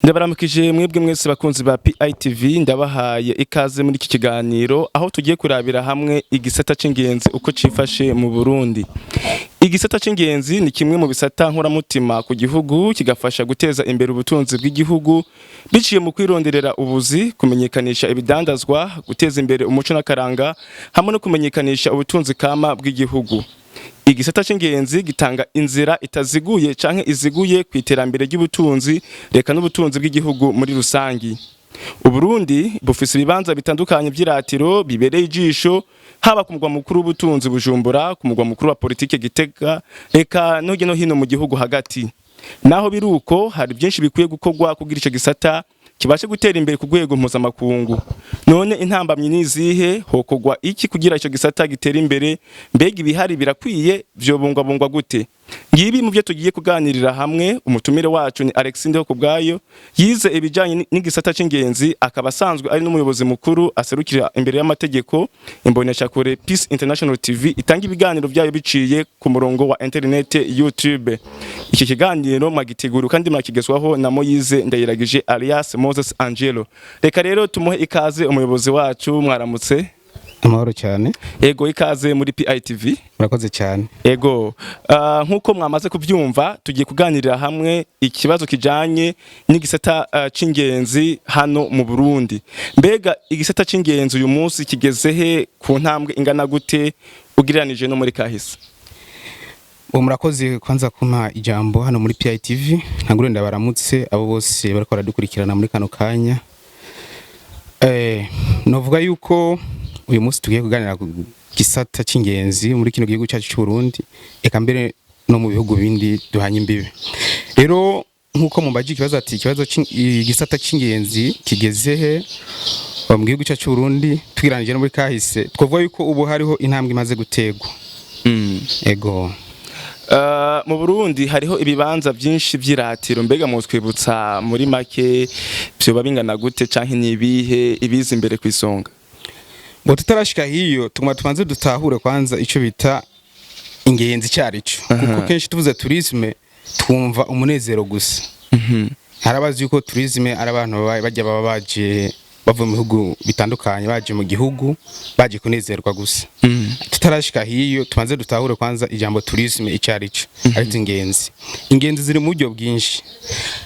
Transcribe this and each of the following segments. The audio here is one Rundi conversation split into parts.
Ndabaramukije mwebwe mwese bakunzi ba PITV, ndabahaye ikaze muri iki kiganiro aho tugiye kurabira hamwe igisata c'ingenzi uko cifashe mu Burundi. Igisata c'ingenzi ni kimwe mu bisata nkoramutima ku gihugu, kigafasha guteza imbere ubutunzi bw'igihugu biciye mu kwironderera ubuzi, kumenyekanisha ibidandazwa, guteza imbere umuco n'akaranga hamwe no kumenyekanisha ubutunzi kama bw'igihugu. Igisata c'ingenzi gitanga inzira itaziguye canke iziguye ku iterambere ry'ubutunzi reka n'ubutunzi bw'igihugu muri rusangi. Uburundi bufise ibibanza bitandukanye vy'iratiro bibereye ijisho, haba ku mugwa mukuru w'ubutunzi Bujumbura, ku mugwa mukuru wa politike Gitega, eka no hirya no hino mu gihugu hagati. Naho biruko, hari byinshi bikwiye gukorwa kugira ico gisata kibashe gutera imbere ku rwego mpuzamakungu. None intambamyi nizihe? Hokorwa iki kugira ico gisata gitera imbere? Mbega ibihari birakwiye? Vyobungwabungwa gute? Ngibi mu byo tugiye kuganirira hamwe. Umutumire wacu ni Alexis Ndihokubwayo, yize ibijanye n'igisata c'ingenzi, akaba asanzwe ari n'umuyobozi mukuru aserukira imbere y'amategeko imboneshakure Peace International TV, itanga ibiganiro byayo biciye ku murongo wa internet YouTube. Iki kiganiro mwagitegura kandi mwakigezwaho na Moyize Ndayiragije alias Moses Angelo. Reka rero tumuhe ikaze umuyobozi wacu. Mwaramutse? Amahoro cyane. Ego, ikaze muri PITV. Murakoze cyane. Ego, nkuko mwamaze kubyumva, tugiye kuganirira hamwe ikibazo kijanye n'igisata c'ingenzi hano mu Burundi. Mbega igisata c'ingenzi uyu munsi kigeze he, ku ntambwe ingana gute ugereranije no muri kahise? Ubu murakoze kwanza kumpa ijambo hano muri PITV. Ntangure ndabaramutse abo bose bariko baradukurikirana muri kano kanya. Novuga yuko uyu munsi tugiye kuganira ku gisata c'ingenzi muri kino gihugu cyacu cy'u Burundi, eka mbere no mu bihugu bindi duhanye imbibe. Rero nk'uko mumbaje ikibazo ati ikibazo igisata c'ingenzi kigeze he mu gihugu cyacu cy'u Burundi tugiranije no muri kahise, twavuga yuko ubu hariho intambwe imaze gutegwa. Ego. Mu Burundi hariho ibibanza byinshi vy'iratiro. Mbega mwotwibutsa muri make vyoba bingana gute, canke nibihe ibiza imbere kw'isonga? Ngo tutarashika hiyo, tuguma tubanze dutahure kwanza ico bita ingenzi cyarico, kuko kenshi tuvuze tourisme twumva umunezero gusa. Harabazi yuko tourisme ari abantu bajya baba baje bavuye mu bihugu bitandukanye, baje mu gihugu baje kunezerwa gusa. Tutarashika hiyo, tubanze dutahure kwanza ijambo tourisme icyo arico, arizo ingenzi. Ingenzi ziri mu buryo bwinshi.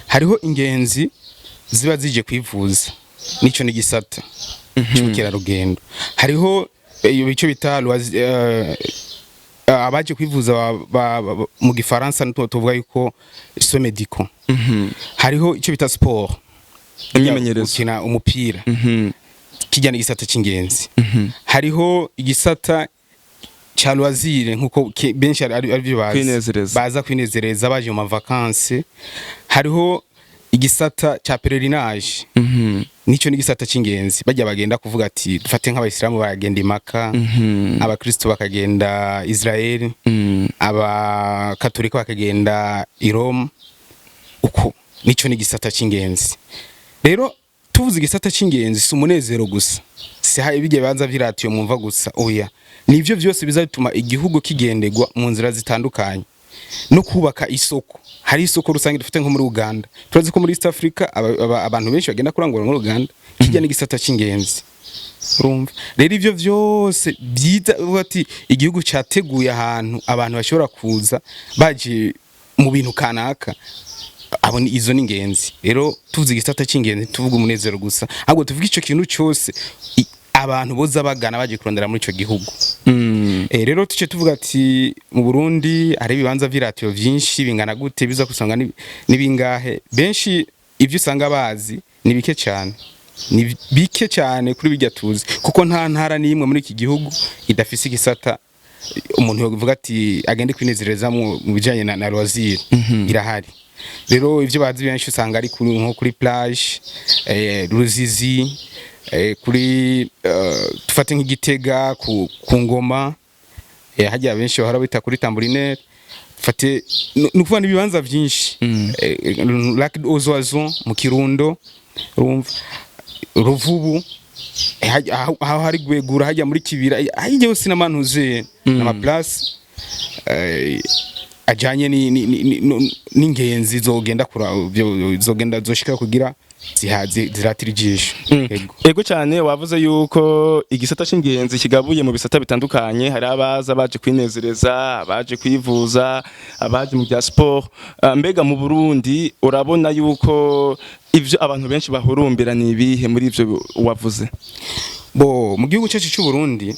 Hariho ingenzi ziba zije kwivuza, nico ni gisata cy'ubukerarugendo. Hariho icyo bita abaje kwivuza mu Gifaransa nitwo tuvuga yuko soins médicaux. Hariho icyo bita sport, imyimenyerezo, gukina umupira, kijya ni igisata cy'ingenzi. Hariho igisata ca loisir, nkuko benshi ari byo bazi. Kwinezereza. Baza kwinezereza baje mu vacances. Hariho igisata ca pèlerinage, nico ni igisata cy'ingenzi. Bajya bagenda kuvuga ati dufate nk'abayisilamu baragenda i Maka, abakristo bakagenda Israel, abakatolika bakagenda i Rome, uko nico ni igisata cy'ingenzi. Rero tuvuze igisata cy'ingenzi, si umunezero gusa, si ha ibijya bibanza vyiratiyo mwumva gusa, oya, nivyo vyose bizatuma igihugu kigendegwa mu nzira zitandukanye no kubaka isoko. Hari isoko rusange, dufite nko muri Uganda. Turazi ko muri East Africa abantu benshi bagenda kurangura muri Uganda. Kijya n'igisata cy'ingenzi. Urumva rero ivyo vyose byiza uvuga ati igihugu cyateguye ahantu abantu bashobora kuza baje mu bintu kanaka, abo ni izo ni ingenzi. Rero tuvuze igisata cy'ingenzi, tuvuga umunezero gusa, ahubwo tuvuga ico kintu cyose abantu boza bagana baje kurondera muri ico gihugu. Rero tuce tuvuga ati mu Burundi hari ibibanza vy'iratiro vyinshi bingana gute, biza kusanga ni bingahe? Benshi ivyo usanga bazi ni bike cyane, ni bike cyane kuri bijya tuzi, kuko nta ntara n'imwe muri iki gihugu idafise igisata umuntu yovuga ati agende kwinezereza mu bijanye na loisir. Irahari. Rero ivyo bazi benshi usanga ari kuri nko kuri plage Ruzizi, kuri tufate nk'Igitega ku ngoma, hajya benshi bahora bita kuri Tambourinaire. Fate ni ukuvuga n'ibibanza vyinshi, Lac aux Oiseaux mu Kirundo, urumva Ruvubu, aho hari Gwegura, hajya muri Kibira, hajya hose n'amantuze n'ama place. Ajanye n'ingenzi zogenda kura zogenda zoshika kugira zihaze ziratira ijisho. Ego. Ego cyane, wavuze yuko igisata c'ingenzi kigabuye mu bisata bitandukanye. Hari abaza baje kwinezereza, abaje kwivuza, abaje mu bya sport. Mbega mu Burundi urabona yuko ivyo abantu benshi bahurumbira ni ibihe muri ivyo wavuze? Bo mu gihugu cyacu cy'u Burundi,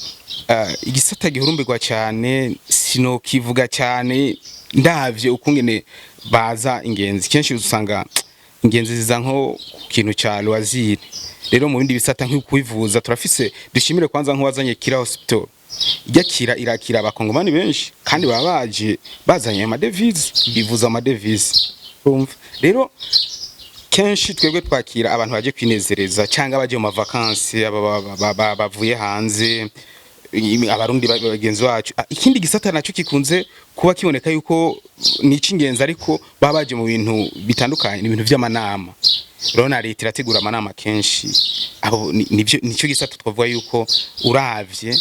igisata gihurumbirwa cyane sinokivuga cyane. Ndavye ukungene baza ingenzi, kenshi usanga ingenzi ziza nko ku kintu ca loisir. Rero mu bindi bisata nko kwivuza turafise, dushimire kwanza nk'uwazanye Kira Hospital. Ijya Kira irakira abakongomani benshi kandi baba baje bazanye amadevize, bivuza amadevize. Urumva rero kenshi twebwe twakira abantu baje kwinezereza cyangwa baje mu mavakansi, bavuye hanze, abarundi bagenzi bacu. Ikindi gisata nacyo kikunze kuba kiboneka yuko ni icy'ingenzi ariko baba baje mu bintu bitandukanye, ni ibintu by'amanama. Urabona leta irategura amanama kenshi, abo nibyo nicyo gisata twavuga yuko uravye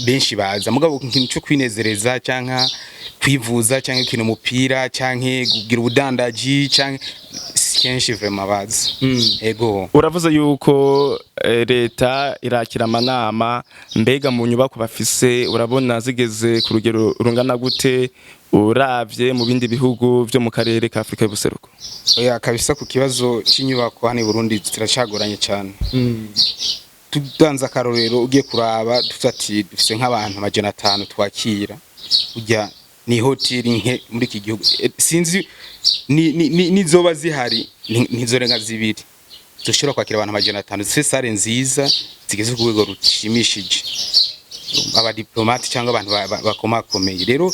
benshi baza. Mugabo ikintu cyo kwinezereza cyangwa kwivuza cyangwa gukina umupira cyangwa kugira ubudandaji cyangwa si kenshi vraiment baza. Ego. Uravuze yuko leta irakira amanama. Mbega mu nyubako bafise urabona zigeze ku rugero rungana gute uravye mu bindi bihugu vyo mu karere ka Afrika y'ubuseruko? Oya kabisa, ku kibazo cy'inyubako hano i Burundi kiracagoranye cyane. Tudanze akarorero, ugiye kuraba dufite ati dufise nk'abantu 500 twakira, ujya ni hoteli nke muri iki gihugu. Sinzi nizoba zihari ntizorenga zibiri zoshobora kwakira abantu 500, zifise salle nziza zigeze ku rwego rushimishije, abadiplomate cyangwa abantu bakomakomeye. Rero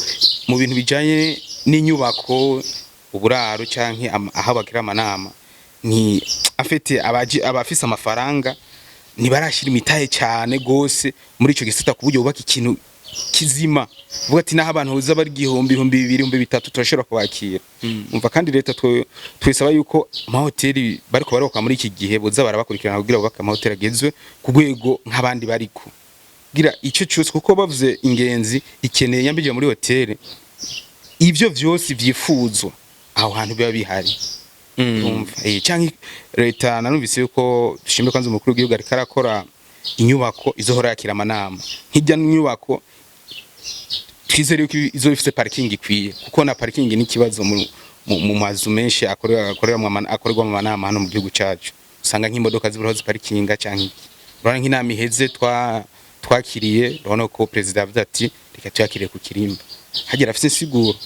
mu bintu bijanye n'inyubako, uburaro canke aho bagira amanama, ni afite abaji abafise amafaranga ntibarashira imitahe cyane gose muri ico gisata ku buryo bubaka ikintu kizima, vuga ati naho abantu boza bari 1000, 2000, 3000, turashobora kubakira. Umva kandi leta twisaba yuko amahoteli bariko barubaka muri iki gihe boza barabakurikirana kugira bubake amahoteli agezwe ku rwego nk'abandi bariko gira ico cyose, kuko bavuze ingenzi ikeneye nyambije muri hoteli, ivyo vyose vyifuzwa aho hantu biba bihari. Urumva canke leta nanumvise yuko, dushimire kwanza umukuru w'igihugu, ariko arakora inyubako izohora yakira amanama. Nk'ijya nyubako twizere yuko izoba ifise parking ikwiye, kuko na parking ni ikibazo mu mazu menshi akorerwa mu manama hano mu gihugu cacu. Usanga nk'imodoka zibura aho ziparikinga canke iki. Urabona nk'inama iheze twakiriye, urabona ko perezida yavuze ati reka tuyakiriye ku Kirimba, hagera afise insiguro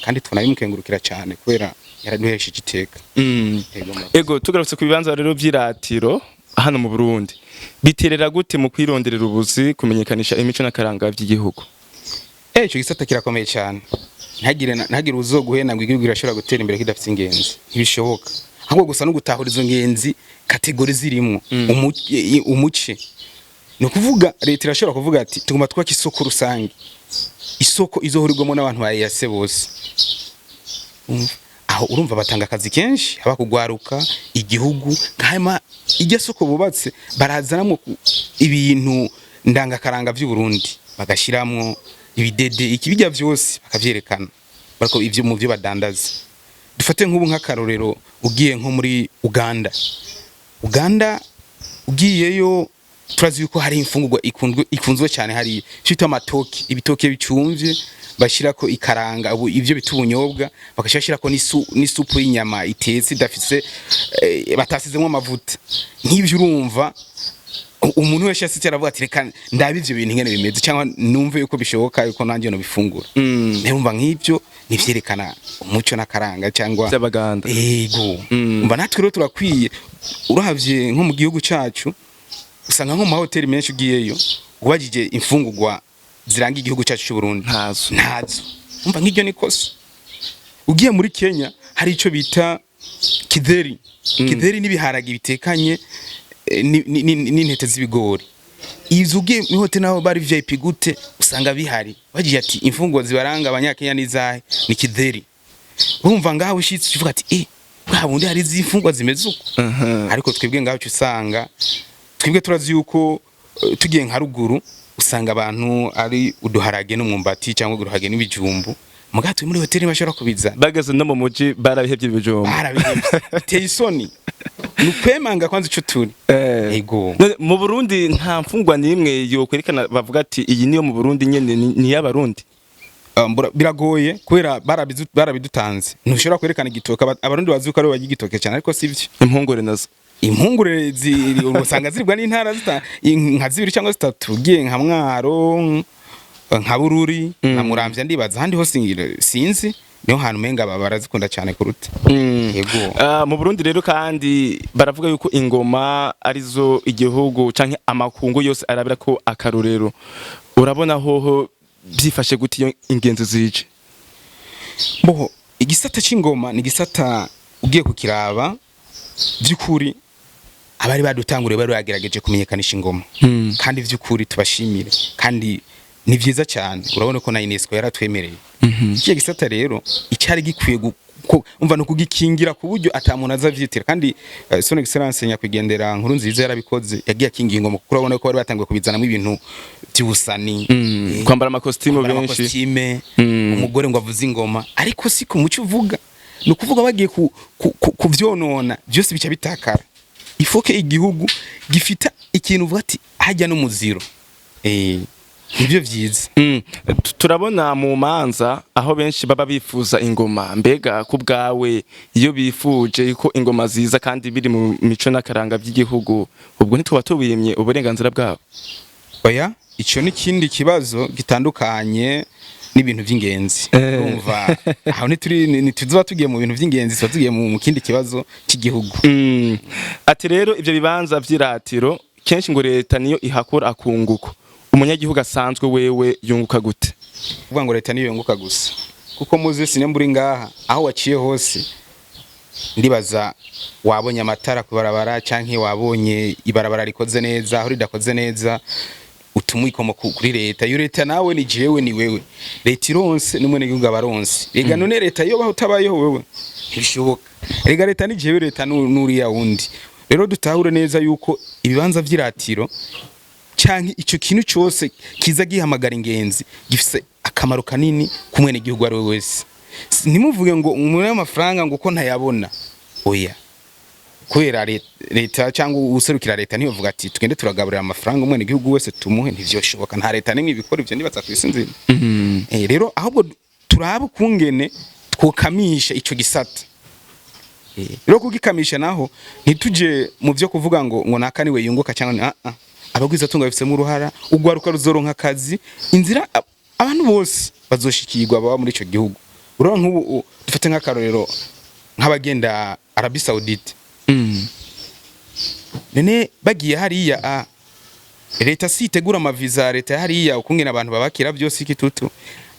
kandi tunabimukengurukira cyane kubera yaraduhesheje iteka. Ego, murakoze. Ego, tugarutse ku bibanza rero vy'iratiro hano mu Burundi, biterera gute mu kwironderera ubuzi, kumenyekanisha imico n'akaranga vy'igihugu? Ico gisata kirakomeye cyane. Ntagire uzoguhena ngo igihugu kirashobora gutera imbere kidafite ingenzi. Ntibishoboka. Ahubwo gusa no gutahura izo ngenzi, catégories zirimwo, umuce. Ni ukuvuga leta irashobora kuvuga ati tugomba twubaka isoko rusange. Isoko izohurirwamo n'abantu ba EAC bose. Umva, aho urumva batanga akazi kenshi, haba kugwaruka igihugu. Hanyuma iryo soko bubatse barazanamwo ibintu ndangakaranga vy'u Burundi, bagashiramwo ibidede, ikibijya vyose bakavyerekana bariko ivyo mu vyo badandaza. Dufate nk'ubu nk'akarorero, ugiye nko muri Uganda, Uganda ugiyeyo turazi yuko hari imfungurwa ikunzwe cyane hariya, icyo bita amatoke, ibitoke bicumvye bashyirako ikaranga, ubu ivyo bita ubunyobwa, bagashirako n'isupu y'inyama itetse idafise batasizemwo amavuta. Nk'ivyo urumva umuntu wese yasitse aravuga ati reka ndabe ivyo bintu ingene bimeze cyangwa numve yuko bishoboka yuko nanjye nobifungura. Urumva nk'ivyo nivyerekana umuco n'akaranga cyangwa Vy'Abaganda. Ego. Umva natwe rero turakwiye, uravye nko mu gihugu cacu usanga nko mu mahoteli menshi ugiyeyo ubajije imfungurwa ziranga igihugu cyacu cy'u Burundi, Ntazo. Ntazo. Umva nk'iryo ni kosa. Ugiye muri Kenya hari ico bita githeri. Githeri n'ibiharage bitekanye n'intete z'ibigori. Izo ugiye muri hoteli naho bari VIP gute usanga bihari. Bagiye ati imfungurwa zibaranga abanyakenya n'izahe? Ni githeri. Urumva ngaho ushitse uvuga ati bwa bundi hari izimfungwa zimeze uko. Ariko twebwe ngaho uca usanga twebwe turazi yuko tugiye nka ruguru usanga abantu ari uduharage n'umwumbati cyangwa uduharage n'ibijumbu. Mugabo turi muri hoteli bashobora kubizana. Bageze no mu muji barabihevye ibijumba. Barabihevye, biteye isoni, ni ukwemanga kwanza ico turi. Ego. None mu Burundi nta mfungwa n'imwe yokwerekana bavuga ati iyi niyo mu Burundi nyene, ni iy'Abarundi? Biragoye kubera barabidutanze. Ntushobora kwerekana igitoke. Abarundi bazi ko aribo barya igitoke cyane, ariko sivyo. Impungure nazo? Impungure usanga ziribwa n'intara nka zibiri cyangwa zitatu, ugiye nka Mwaro, nka Bururi na Muramvya, ndibaza ahandi hose sinzi, niho hantu umenga barazikunda cyane kuruta. Yego. Ah, mu Burundi rero kandi baravuga yuko ingoma arizo igihugu canke amakungu yose arabira ko akarorero. Urabona hoho byifashe gute iyo ingenzi zije? Boho igisata c'ingoma ni igisata ugiye kukiraba by'ukuri abari badutanguriye bari bagerageje kumenyekanisha ingoma, kandi vy'ukuri tubashimire, kandi ni vyiza cyane. Urabona ko na UNESCO yaratwemereye iki gisata. Rero icyari gikwiye umva no kugikingira ku buryo ata muntu azavyitira. Kandi Son Excellence nyakwigendera Nkuru Nziza yarabikoze, yagiye akingira ingoma, kuko urabona ko bari batanguye kubizanamo ibintu by'ubusani. Kwambara amakositimu kwambara benshi. Amakositime, umugore ngo avuze ingoma, ariko si ku muco uvuga. Ni ukuvuga bagiye kuvyonona byose bica bitakara. Ifoke igihugu gifita ikintu uvuga ati hajya n'umuziro, nibyo vyiza. Turabona mu manza aho benshi baba bifuza ingoma. Mbega ku bwawe, iyo bifuje ko ingoma ziza kandi biri mu mico n'akaranga by'igihugu, ubwo ntitwaba tubimye uburenganzira bwabo? Oya, ico ni ikindi kibazo gitandukanye n'ibintu vy'ingenzi. Urumva aho ntituri, ntituzoba tugiye mu bintu vy'ingenzi, tuba tugiye mu kindi kibazo cy'igihugu. Ati rero ivyo bibanza vy'iratiro kenshi ngo leta niyo ihakura akunguko, umunyagihugu asanzwe wewe yunguka gute? Kuvuga ngo leta niyo yunguka gusa, kuko muzi sinembura uri ngaha, aho waciye hose ndibaza wabonye amatara ku barabara canke wabonye ibarabara rikoze neza, aho ridakoze neza utuma ikomo kuri leta. Iyo leta nawe ni jewe, ni wewe. Leta ironse n'umwenegihugu abaronse. Rega none leta iyo baho utabayeho wewe ntibishoboka. Rega leta ni jewe, leta nuriya wundi. Rero dutahure neza yuko ibibanza vy'iratiro canke ico kintu cose kiza gihamagara ingenzi gifise akamaro kanini ku mwenegihugu ari we wese. Ntimuvuge ngo umuntu y'amafaranga ngo uko ntayabona, oya, kubera leta cyangwa userukira leta ntiyovuga ati tugende turagaburira amafaranga umwenegihugu wese tumuhe, ntivyoshoboka. Nta leta nimwe ibikora ivyo ndibaza kw'isi nzima. Rero ahubwo turabe ukungene twokamisha ico gisata. Rero kugikamisha naho ntituje mu byo kuvuga ngo naka niwe yunguka cyangwa ah ah, abagwizatunga bafisemo uruhara, ugwaruka ruzoronka akazi, inzira abantu bose bazoshikirwa baba muri ico gihugu. Urabona nk'ubu dufate nk'akarorero nk'abagenda Arabie Saoudite. None bagiye hariya, leta si itegura amaviza? Leta hariya ukungena abantu babakira byose ikitutu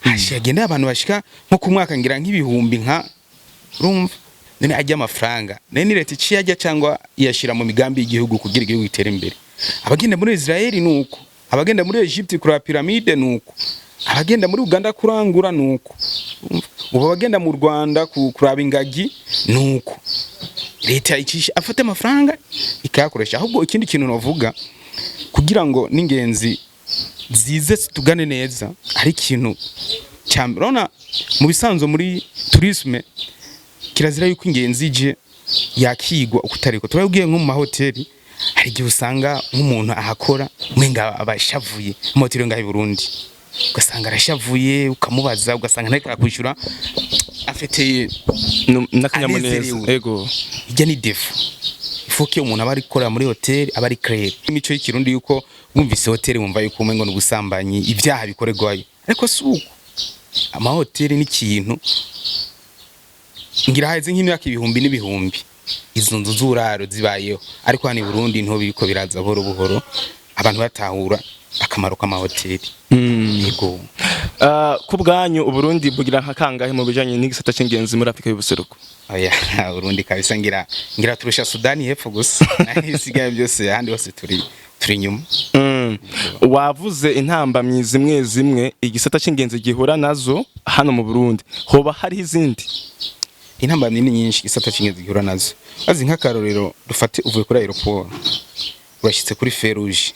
hagenda abantu bashika nko ku mwaka ngira nk'ibihumbi nka, urumva none ajya amafaranga none ni leta iciye ajya cyangwa iyashira mu migambi y'igihugu kugira igihugu gitere imbere? Abagenda muri Israel nuko, abagenda muri Egypt kuraba pyramide nuko, abagenda muri Uganda kurangura nuko. Urumva? Ubu abagenda mu Rwanda kuraba ingagi nuko, leta icisha afate amafaranga ikayakoresha. Ahubwo ikindi kintu novuga kugira ngo n'ingenzi zize tugane neza, ari ikintu cya mbere, urabona mu bisanzwe muri tourisme kirazira yuko ingenzi ije yakigwa ukutariko. Turabwiye nko mu mahoteli, hari igihe usanga nk'umuntu ahakora mwenga abashavuye mu hoteli ngaho i Burundi, ugasanga arashavuye, ukamubaza ugasanga ntariko arakwishyura afite N'akanyamuneza. Anezerewe. Ego. Ijya ni défaut. Ifoke umuntu aba ari gukora muri hoteli aba ari clair. Imico y'ikirundi yuko wumvise hoteli wumva yuko umengo ni ubusambanyi, ibyaha bikorerwayo, ariko si uko. Amahoteli ni ikintu ngira haheze nk'imyaka ibihumbi n'ibihumbi izo nzu z'uburaro zibayeho, ariko hano i Burundi niho biriko biraza buhoro buhoro, abantu batahura akamaro k'amahoteli. Yego. Ku bwanyu Uburundi bugira nka kangahe mu bijanye n'igisata c'ingenzi muri Afrika y'ubuseruko? Oya, Burundi kabisa ngira turusha Sudani hepfo gusa, naho ibisigaye byose ahandi hose turi inyuma. Wavuze intambamyi zimwe zimwe igisata c'ingenzi gihura nazo hano mu Burundi, hoba hariho izindi? Intambamyi ni nyinshi igisata c'ingenzi gihura nazo. Azi nk'akarorero, dufate uvuye kuri aéroport urashyitse kuri feu rouge.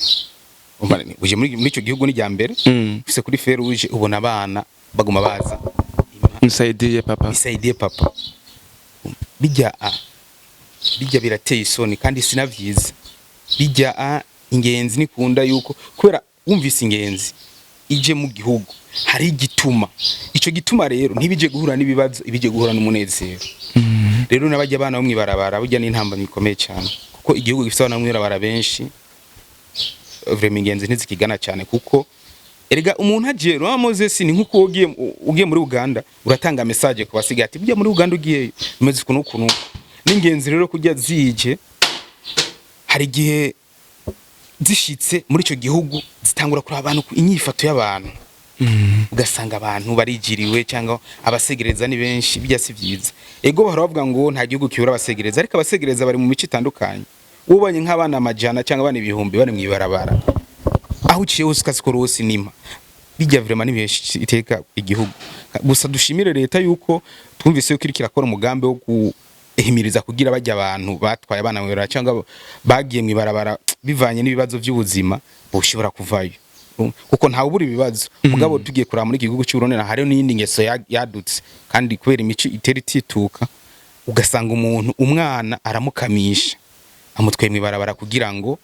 Umva, uje muri ico gihugu ni rya mbere, ufise kuri feu rouge ubona abana baguma baza. Nisaidie papa. Nisaidie papa. Bijya a bijya birateye isoni kandi sinavyiza. Bijya a ingenzi nikunda yuko kubera wumvise ingenzi ije mu gihugu, hari igituma. Ico gituma rero ntibije guhura n'ibibazo, ibije guhura n'umunezero. Rero n'abajya abana bo mwibarabara burya n'intambamyi ikomeye cyane, kuko igihugu gifite abana bo mwibarabara benshi, vraiment ingenzi ntizikigana cyane. Kuko erega umuntu agiye Rwa Moses ni nkuko ugiye muri Uganda, uratanga message ku basigaye ati burya muri Uganda ugiyeyo bimeze ukuntu ukuntu. N'ingenzi rero kujya zije, hari igihe zishitse muri ico gihugu zitangura kuraba abantu, inyifato y'abantu, ugasanga abantu barigiriwe cyangwa abasegereza ni benshi. Bijya si byiza. Ego, bahora bavuga ngo nta gihugu kibura abasegereza, ariko abasegereza bari mu mico itandukanye. Ubonye nk'abana amajana cyangwa abana ibihumbi bari mu ibarabara, aho uciye hose ukasikora hose nima bijya, vraiment nibihesha iteka igihugu. Gusa dushimire leta yuko twumvise yuko iriko irakora umugambi wo guhimiriza kugira bajya abantu batwaye abana mu ibarabara cyangwa bagiye mu ibarabara bivanye n'ibibazo by'ubuzima boshobora kuvayo, kuko ntawe ubura ibibazo. Mugabo tugiye kuraba muri iki gihugu cy'u Burundi, hariho n'iyindi ngeso yadutse kandi kubera imico itera itituka, ugasanga umuntu umwana aramukamisha, amutwaye mu ibarabara kugira ngo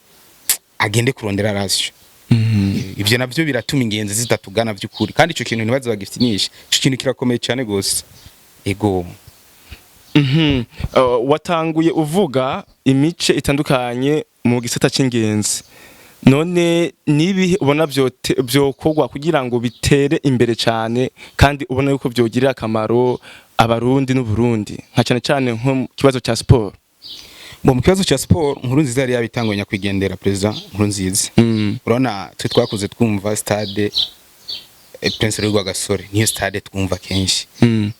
agende kurondera ration. Ivyo navyo biratuma ingenzi zitatugana vy'ukuri, kandi ico kintu ntibaze bagifitinisha. Ico kintu kirakomeye cyane gose, ego. Watanguye uvuga imice itandukanye mu gisata c'ingenzi. None nibihe ubona vyokorwa kugira ngo bitere imbere cyane, kandi ubona yuko vyogirira akamaro Abarundi n'Uburundi, nka cyane cyane nko mu kibazo cya siporo? Bo, mu kibazo cya siporo, Nkurunziza yari yabitanguye, nyakwigendera president Nkurunziza. Urabona twe twakuze twumva stade Prince Louis Rwagasore, niyo stade twumva kenshi.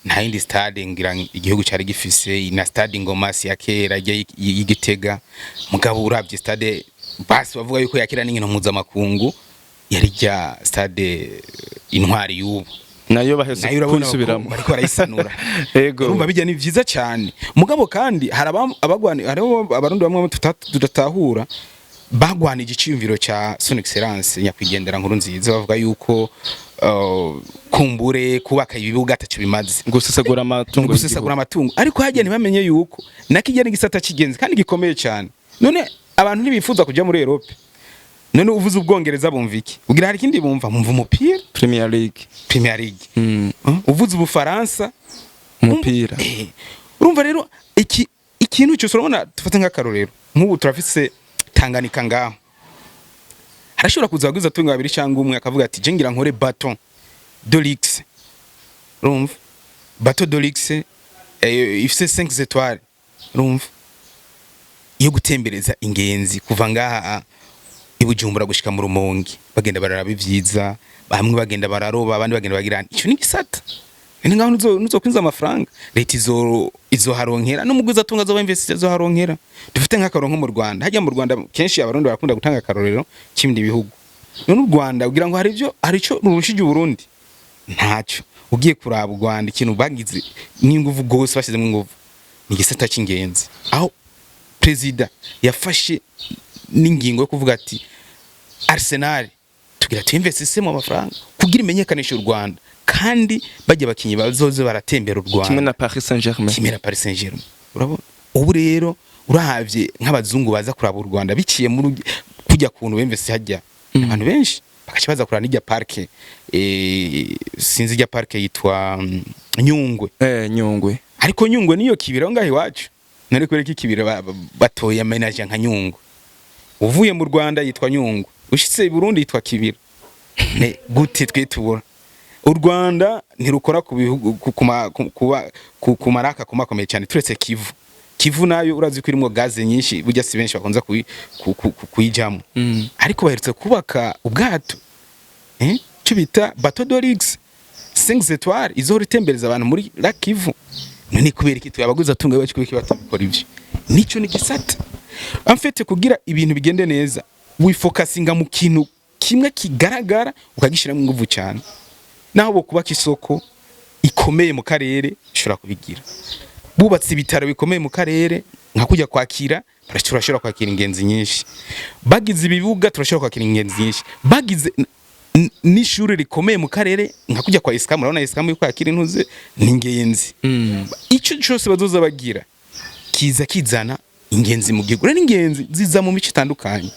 Nta yindi stade ngira igihugu cyari gifise, na stade Ingoma si ya kera ijya y'Igitega. Mugabo uravye stade basi bavuga yuko yakira n'inkino mpuzamakungu, yari rya stade Intwari y'ubu. Nayo baheze Nayo urabona ko kuyisubiramo. bariko barayisanura. Urumva bijya ni vyiza cyane. Mugabo kandi hari abagwani, hariho Abarundi bamwe tudatahura bagwanije iciyumviro ca Son Excellence nyakwigendera Nkurunziza, bavuga yuko kumbure kubaka ibibuga ataco bimaze, gusesagura amatungo. Gusesagura amatungo. Ariko hajya ntibamenye yuko nakijya n'igisata cy'ingenzi kandi gikomeye cyane. None abantu ntibifuza kuja muri Europe? None uvuze Ubwongereza bumva iki? Ugira hari ikindi bumva? Bumva umupira. Premier League. Premier League. Uvuze Ubufaransa? Umupira. Urumva rero iki ikintu cyose, urabona dufate nk'akarorero, nk'ubu turafise Tanganyika ngaho, harashobora kuza abagwiza tunga babiri cyangwa umwe akavuga ati je ngira nkore bateau de luxe. Urumva bateau de luxe ifise 5 étoiles, urumva iyo gutembereza ingenzi kuva ngaha i Bujumbura gushika mu Rumonge, bagenda bararaba ivyiza, bamwe bagenda bararoba, abandi bagenda bagira. Ico ni gisata ni ngaho nuzo kwinjiza amafaranga, leta izoharonkera, no mugwiza tunga azoba invest azoharonkera. Dufite nk'akaronko mu Rwanda, hajya mu Rwanda kenshi Abarundi barakunda gutanga akarorero k'ibindi bihugu. None u Rwanda kugira ngo hari ibyo, hari ico rurushije Uburundi? Ntacyo. Ugiye kuraba u Rwanda, ikintu bagize n'inguvu gose, bashyizemo inguvu, ni igisata cy'ingenzi, aho perezida yafashe n'ingingo yo kuvuga ati Arsenal tugira tuinvestisse mu amafaranga kugira imenyekanishe u Rwanda, kandi bajya abakinyi bazoze baratembera u Rwanda. Kimwe na Paris Saint-Germain. Kimwe na Paris Saint-Germain. Urabona ubu rero urahavye nk'abazungu baza kuraba u Rwanda biciye muri kujya kuntu bemvese hajya abantu benshi bakaca baza kuraba n'ijya parke, sinzi ijya parke yitwa Nyungwe. Nyungwe. Ariko Nyungwe niyo Kibira ngaho iwacu. None kubera ko Ikibira batoye aménagé nka Nyungwe, uvuye mu Rwanda yitwa Nyungwe, ushitse i Burundi yitwa Kibira, ne gute twe tubura? U Rwanda ntirukora ku bihugu ku maraka komakomeye cyane, turetse Kivu. Kivu nayo urazi ko irimo gaze nyinshi, burya si benshi bakunze kuyijamo. Ariko baherutse kubaka ubwato, cyo bita bateau de luxe 5 étoiles, izohora itembereza abantu muri Lac Kivu. None kubera iki twe abaguzi atunga bacu, kubera iki batabikora? Ivyo nico ni gisata. En fait, kugira ibintu bigende neza, wifocusinga mu kintu kimwe kigaragara, ukagishiramo inguvu cyane. Naho bo kubaka isoko ikomeye mu karere, ushobora kubigira. Bubatse ibitaro bikomeye mu karere nka kujya kwakira, turashobora kwakira ingenzi nyinshi. Bagize ibibuga, turashobora kwakira ingenzi nyinshi. Bagize N'ishuri rikomeye mu karere nka kujya kwa ISCAM. Urabona ISCAM yuko yakira intuze ni ingenzi. Ico cyose bazoza bagira kiza kizana ingenzi mu gihugu. Rero ingenzi ziza mu mico itandukanye,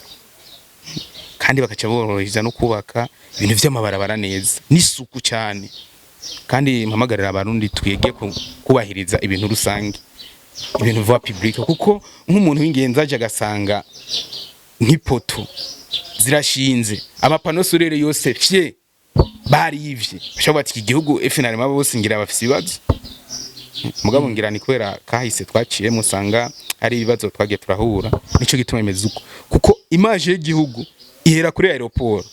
kandi bakaca borohereza no kubaka ibintu vy'amabarabara neza n'isuku cyane. Kandi mpamagarira Abarundi twige kubahiriza ibintu rusange, ibintu voie publique, kuko nk'umuntu w'ingenzi aje agasanga nk'ipoto zirashinze, ama panneaux solaires yose fye barivye, bashobora bati iki gihugu FNL bose ngira bafise ibibazo. Mugabo ngira ni kubera kahise twaciyemo, usanga ari ibibazo twagiye turahura, nico gituma imeze uko, kuko image y'igihugu ihera kuri aéroport,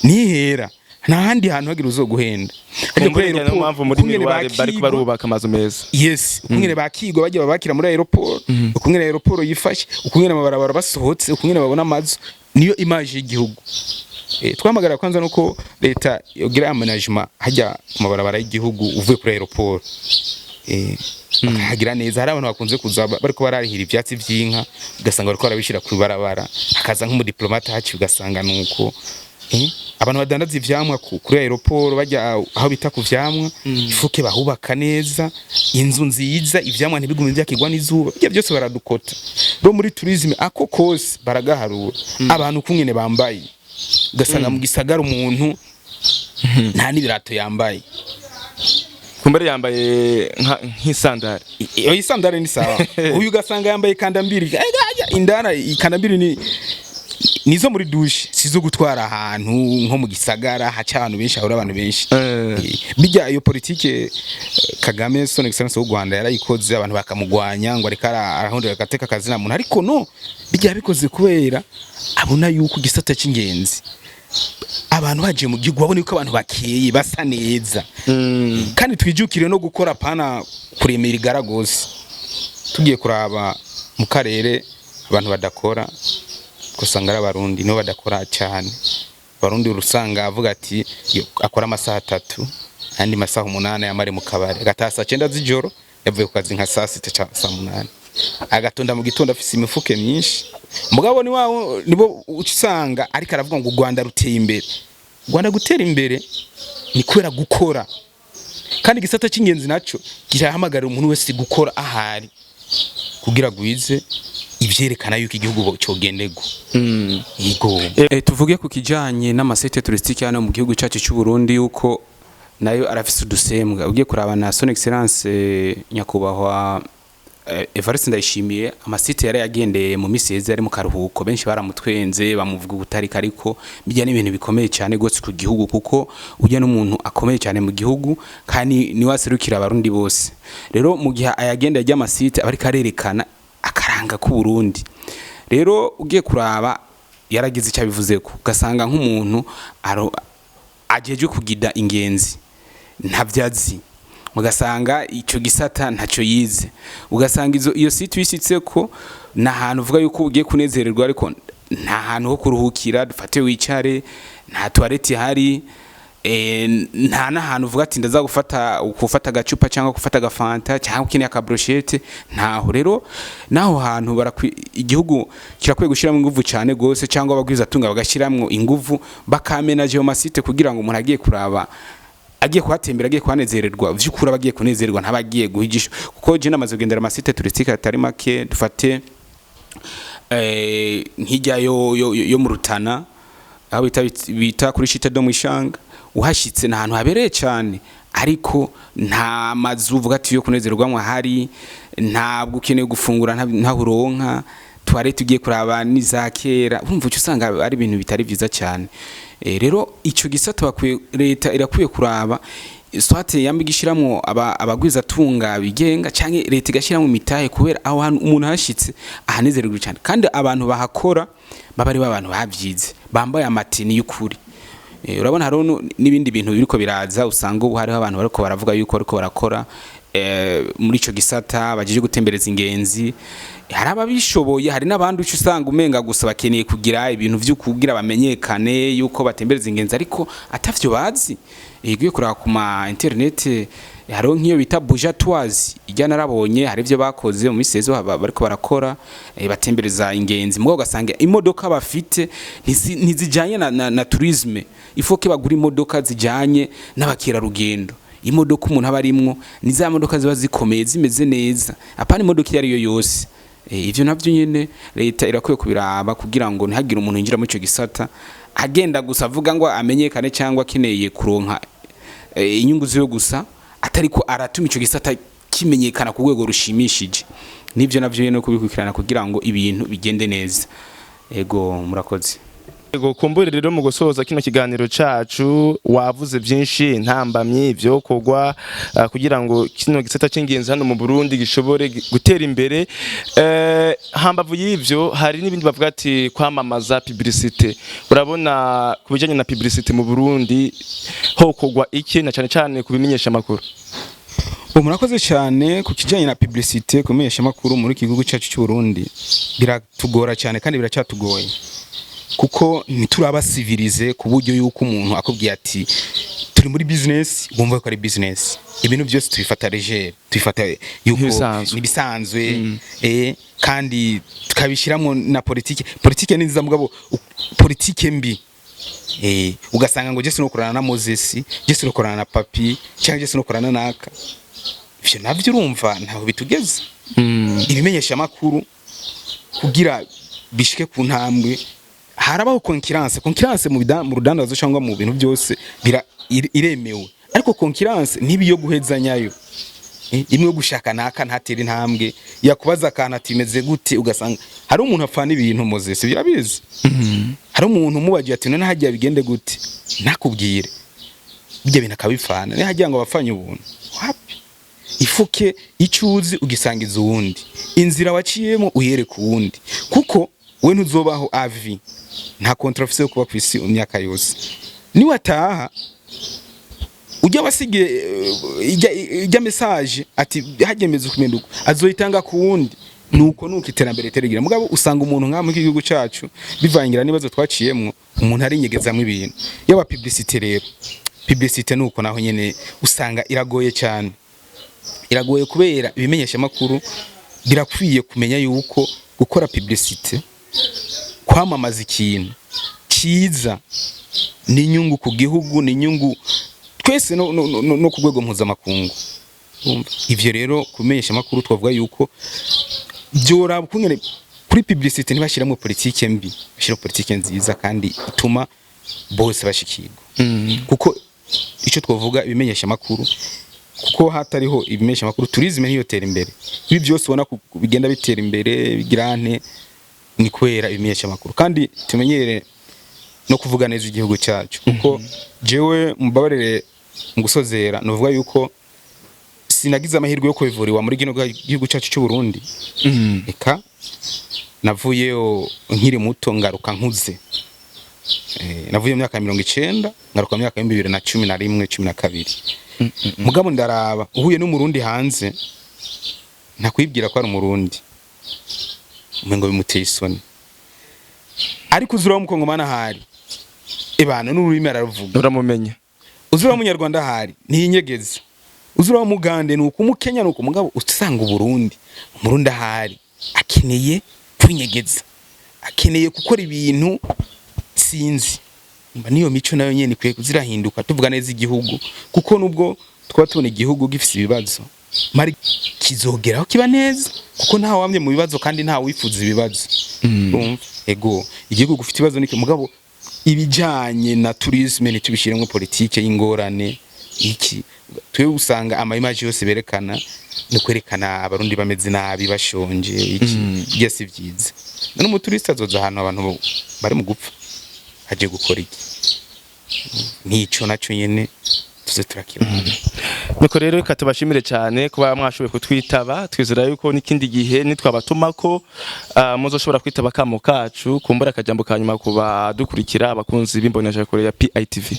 nihera nta handi hantu hagira uzoguhenda. Hajya Kumbure niyo mpamvu muri ukungene miroir bariko bakigwa- barubaka amazu meza. Yes, ukungene bakigwa bajya babakira muri aéroport, ukungene aéroport yifashe, ukungene amabarabara basohotse, ukungene babona amazu, niyo image y'igihugu. Twamagara kwanza nuko leta yogira aménagement hajya ku mabarabara y'igihugu uvuye kuri aéroport, bakahagira neza. Hari abantu bakunze kuza bariko bararihira ivyatsi vy'inka, ugasanga bariko barabishira ku ibarabara, hakaza nk'umudiplomate haciye, ugasanga nuko abantu badandaza ivyamwa kuri aéroport, bajya aho bita ku vyamwa, ifuke bahubaka neza inzu nziza, ivyamwa ntibigume vyakigwa n'izuba. Ibyo byose baradukota. Rero muri tourisme ako kose baragaharura. Abantu kungene bambaye, ugasanga mu gisagara umuntu nta n'ibirato yambaye. Kumbure yambaye nk'isandari. Iyo isandari ni sawa, uyu ugasanga yambaye kandambiri. Indara ikandambiri ni nizo muri douche, sizo gutwara ahantu nko mu gisagara haca abantu benshi, hahura abantu benshi. Bijya iyo politike, Kagame, son excellence w'u Rwanda, yarayikoze, abantu bakamugwanya ngo ariko arahondera agateka kazina muntu, ariko no bijya yabikoze kubera abona yuko igisata c'ingenzi, abantu bagiye mu gihugu babona yuko abantu bakeye, basa neza. Kandi twijukire no gukora, pana kuremera igara gose. Tugiye kuraba mu karere abantu badakora, usanga ari Abarundi nibo badakora cyane. Abarundi urusanga avuga ati yo, akora amasaha 3, ayandi masaha 8 yamare mu kabari, agataha saa 9 z'ijoro, yavuye ku kazi nka saa 6 cyangwa saa 8, agatonda mu gitondo afise imifuke myinshi. Mugabo ni wawo nibo uca usanga ariko aravuga ngo u Rwanda ruteye imbere. U Rwanda gutera imbere ni kubera gukora, kandi igisata cy'ingenzi naco kirahamagarira umuntu wese gukora ahari kugira gwize ivyerekana yuko igihugu cogenderwa. Yego. Tuvuge ku kijanye n'ama sites touristiques hano mu gihugu cyacu cy'u Burundi, yuko nayo arafise udusembwa. Ugiye kuraba na son excellence, nyakubahwa Evariste Ndayishimiye, ama sites yari yagendeye mu misi yeze ari mu karuhuko, benshi baramutwenze, bamuvuga ubutarika, ariko bijya n'ibintu bikomeye cyane gose ku gihugu, kuko ujya n'umuntu akomeye cyane mu gihugu kandi niwe aserukira Abarundi bose. Rero mu gihe ayagenda ajya ama sites, aba ariko arerekana akaranga k'u Burundi. Rero ugiye kuraba yaragize icyo abivuze ko ugasanga nk'umuntu ajejwe kugida ingenzi ntabyo azi, ugasanga icyo gisata ntacyo yize, ugasanga iyo site uyishyitse ko ni ahantu uvuga yuko ugiye kunezererwa, ariko nta hantu ho kuruhukira, dufate wicare, nta toilette ihari, nta n'ahantu uvuga ati ndaza gufata agacupa cyangwa gufata agafanta cyangwa ukeneye aka brochette, ntaho. Rero naho hantu igihugu kirakwiye gushyiramo ingufu cyane gose, cyangwa abagwizatunga bagashyiramo ingufu, bakamenaje ayo ma sites, kugira ngo umuntu agiye kuraba, agiye kuhatembera, agiye kuhanezererwa, vy'ukuri aba agiye kunezererwa, ntaba agiye guhigisha. Kuko je namaze kugendera ama sites touristiques atari make, dufate nk'ijya yo mu Rutana, aho bita kuri Chute de Mwishanga. Uhashitse ni ahantu habereye cyane, ariko nta mazu uvuga ati yo kunezererwamo ahari, ntabwo ukeneye gufungura ntaho uronka toilette, ugiye kuraba n'iza kera, urumva uca usanga ari ibintu bitari byiza cyane. Rero icyo gisata bakwiye, leta irakwiye kuraba soit yamba igishiramwo abagwizatunga bigenga, canke leta igashiramwo imitahe, kubera aho hantu umuntu hashitse ahanezererwa cyane, kandi abantu bahakora baba ari abantu bavyize, bambaye ama tenues y'ukuri. Urabona hariho n'ibindi bintu biriko biraza, usanga ubu hariho abantu bariko baravuga yuko bariko barakora. muri ico gisata bajeje gutembereza ingenzi. Hari ababishoboye, hari n'abandi uca usanga umenga gusa bakeneye kugira ibintu vyo kugira bamenyekane yuko batembereza ingenzi, ariko atavyo bazi. Igiye kuraba ku ma internet, hariho nk'iyo bita Buja Tours ijya, narabonye hari ibyo bakoze mu minsi ejo bariko barakora, batembereza ingenzi, mugabo ugasanga imodoka bafite ntizijanye na tourisme. Il faut que bagura imodoka zijanye n'abakerarugendo. Imodoka umuntu aba arimwo ni za modoka ziba zikomeye, zimeze neza, apana imodoka iyo ari yo yose. Ivyo navyo nyene leta irakwiye kubiraba kugira ngo ntihagire umuntu yinjira muri ico gisata agenda gusa avuga ngo amenyekane cyangwa akeneye kuronka inyungu ziwe gusa, atariko aratuma ico gisata kimenyekana ku rwego rushimishije. Nivyo navyo nyene kubikurikirana kugira ngo ibintu bigende neza. Ego, murakoze. Ego, kumbure rero mu gusoza kino kiganiro cacu, wavuze byinshi, ntambamyi, ivyokorwa kugira ngo kino gisata c'ingenzi hano mu Burundi gishobore gutera imbere. Hambavu y'ivyo hari n'ibindi bavuga ati kwamamaza, publicité. Urabona ku bijanye na publicité mu Burundi hokorwa iki, na cane cane kubimenyesha amakuru? Ubu murakoze cyane. Ku kijyanye na publicité, kumenyesha amakuru muri iki gihugu cyacu cy'u Burundi biratugora cyane kandi biracyatugoye, kuko ntituraba civilisé ku buryo yuko umuntu akubwiye ati turi muri business wumva ko ari business. Ibintu byose tubifata léger, tubifata yuko Nk'ibisanzwe. Nibisanzwe, kandi tukabishyiramo na politike. Politike ni nziza, mugabo politike mbi, ugasanga ngo je sinokorana na Moses, je sinokorana na Papi, cyangwa je sinokorana naka. Ivyo navyo urumva ntaho bitugeze. Ibimenyesha makuru kugira bishike ku ntambwe harabaho concurrence. Concurrence mu rudandazo cyangwa mu bintu byose iremewe, ariko concurrence ntibi yo guhezanyayo. Imwe yo gushaka naka ntatera intambwe, yakubaza akantu ati meze gute, ugasanga hari umuntu apfana ibintu. Moses birabizi, hari umuntu umubagiye ati none hagiye bigende gute, ntakubwire ibyo bintu akabifana. Niyo hagiye ngo abafanye ubuntu, wapi. Ifuke icyo uzi ugisangiza uwundi, inzira waciyemo uyereka uwundi, kuko we ntuzobaho avi, nta contrat ufise yo kuba ku isi imyaka yose. Niwataha ujya wasigiye ijya message ati hagemeze kumenya uko azoyitanga ku wundi, nuko iterambere terigira. Mugabo usanga umuntu nka muri iki gihugu cacu, bivangira n'ibibazo twaciyemwo, umuntu arinyegezamwo ibintu. Yaba publicité rero, publicité nuko naho nyene usanga iragoye cyane, iragoye kubera ibimenyesha makuru birakwiye kumenya yuko gukora publicité, kwamamaza ikintu cyiza, ni inyungu ku gihugu, ni inyungu twese no ku rwego mpuzamakungu. Urumva? Ivyo rero kumenyesha amakuru twavuga yuko byoraba ukungene kuri publicité ntibashiramo politike mbi, bashira politike nziza kandi ituma bose bashikirwa, kuko icyo twavuga ibimenyesha amakuru, kuko hatariho ibimenyesha amakuru tourisme ntiyotera imbere. Ibi byose ubona bigenda bitera imbere bigirante ni kubera ibimenyesha amakuru. Kandi tumenyere no kuvuga neza igihugu cyacu, kuko jewe, mubabarire, mu gusozera nuvuga yuko sinagize amahirwe yo kubivuriwa muri kino gihugu cyacu cy'u Burundi. Eka, navuyeyo nkiri muto, ngaruka nkuze. Navuye mu myaka ya 90, ngaruka mu myaka ya 2011, 12. Mugabo ndaraba uhuye n'Umurundi hanze ntakwibwira ko ari Umurundi, umengo bimuteye isoni, ariko uzura w'Umukongomani ahari ebana n'ururimi araruvuga. Uramumenya. Uzura w'Umunyarwanda ahari ntiyinyegeza, uzura w'Umugande nuko, Umukenya nuko. Mugabo usanga Uburundi, Umurundi ahari akeneye kwinyegeza, akeneye gukora ibintu sinzi. Mba niyo mico nayo nyene ikwiye kuzirahinduka, tuvuga neza igihugu, kuko nubwo twaba tubona igihugu gifise ibibazo, mari kizogeraho kiba neza, kuko nta wamye mu bibazo kandi nta wifuza ibibazo. Urumva? Ego, igihugu gufite ibibazo niki, mugabo ibijanye na tourisme ntitubishiremo politike y'ingorane. Iki twe usanga ama image yose berekana ni kwerekana Abarundi bameze nabi, bashonje, iki mm. Si byiza. None umuturiste azoza ahantu abantu bari mu gupfa aje gukora iki? Nico naco nyene tuze turakibona. Nuko rero reka tubashimire cyane kuba mwashoboye kutwitaba. Twizera yuko n'ikindi gihe nitwabatumako muzoshobora kwitaba kamo kacu. Kumbura akajambo ka nyuma ku badukurikira, abakunzi b'imboneshakure ya PITV.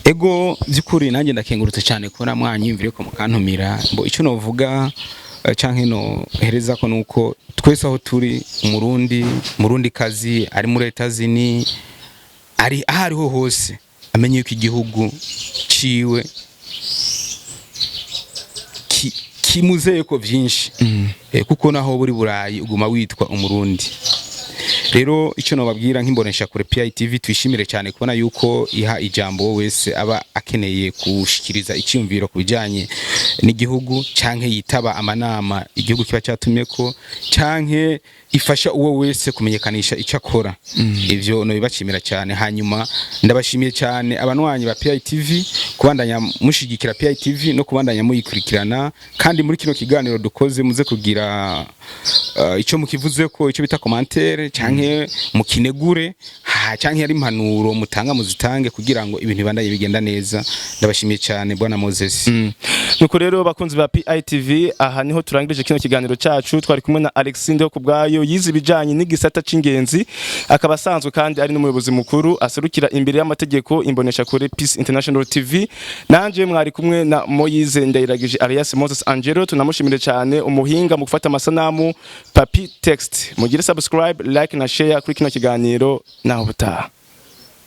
Ego, by'ukuri nanjye ndakengurutse cyane kubona mwanyumvire ko mukantumira. Mbo icyo novuga canke no hereza ko nuko twese aho turi, Umurundi, Murundi kazi ari muri Etazini, ari aho ariho hose, amenye yuko igihugu ciwe kimuzeye ko vyinshi, kuko naho buri Burayi uguma witwa Umurundi. Rero icyo nobabwira nk'imbonesha kure PITV, twishimire cyane kubona yuko iha ijambo wowe wese aba akeneye gushikiriza icyumviro ku bijyanye n'igihugu, canke yitaba amanama igihugu kiba cyatumye ko, canke ifasha uwo wese kumenyekanisha icyo akora. Ivyo nobibashimira cyane. Hanyuma ndabashimiye cyane abanwanyi ba PITV kubandanya mushigikira PITV no kubandanya muyikurikirana. Kandi muri kino kiganiro dukoze, muze kugira icyo mukivuze ko, icyo bita commentaire, canke mukinegure ha, canke ari impanuro mutanga muzitange, kugira ngo ibintu bibandanye bigenda neza. Ndabashimiye cyane, bwana Moses. Nuko rero, bakunzi ba PITV, aha niho turangirije kino kiganiro cyacu. Twari kumwe na Alexis Ndihokubwayo, yize ibijanye n'igisata c'ingenzi, akaba asanzwe kandi ari n'umuyobozi mukuru aserukira imbere y'amategeko imbonesha kure Peace International TV. Nanje mwari kumwe na Moise Ndayiragije alias Moses Angelo. Tunamushimire cyane umuhinga mu gufata amasanamu, Papi Text. Mugire subscribe, like na share kuri kino kiganiro. Naho butaha.